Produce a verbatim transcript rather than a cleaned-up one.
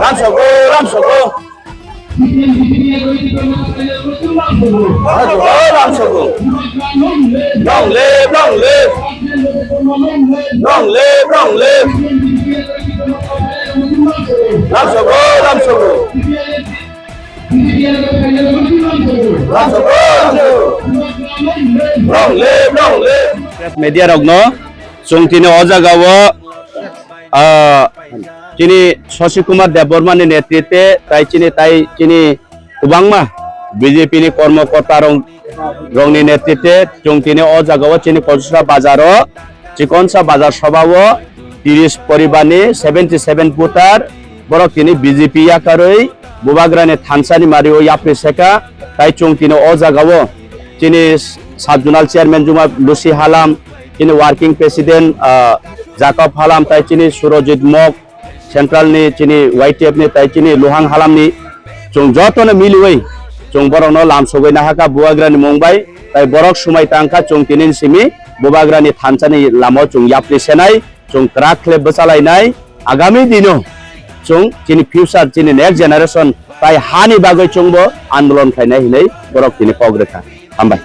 Lamsogo, lamsogo. Lamsogo, lamsogo. Long live, long live. Long live, long live. Lamsogo, lamsogo. Lamsogo, lamsogo. Long live, long live. Press media rokno chwng tini o jagao, ah, chini Shashi Kumar Debbarma ni netritwe tai chini, tai chini kwbangma B J P ni kormokorta rok, rokni netritwe chwng tini o jagao chini Kolsra bazaro, Chikonsa bazar sobao tiris poribarni seventy seven voter borok tini B J P yakarwi Bubagrani thansani mario yapri seka, tai chwng tini o jagao chini sub zonal chairman Juma Lucy Halam, chini working president, ah, Jacob Halam, tai chini Surojit Mok, Central ni chini Y T F ni tai chini Luhang Halam ni chwng jotono miliwi chwng borokno lamsogwi nahakha Bubagrani mung bai, tai borok swmai tangkha chwng tini simi Bubagrani thansani lamao chwng yapri senai, chwng kwrak khle bwchalainai, agami dino chwng chini future, chini next generation tai hani bagwi chwngbo andolon khlainai hinwi borok tini kok rwkha. Hambai.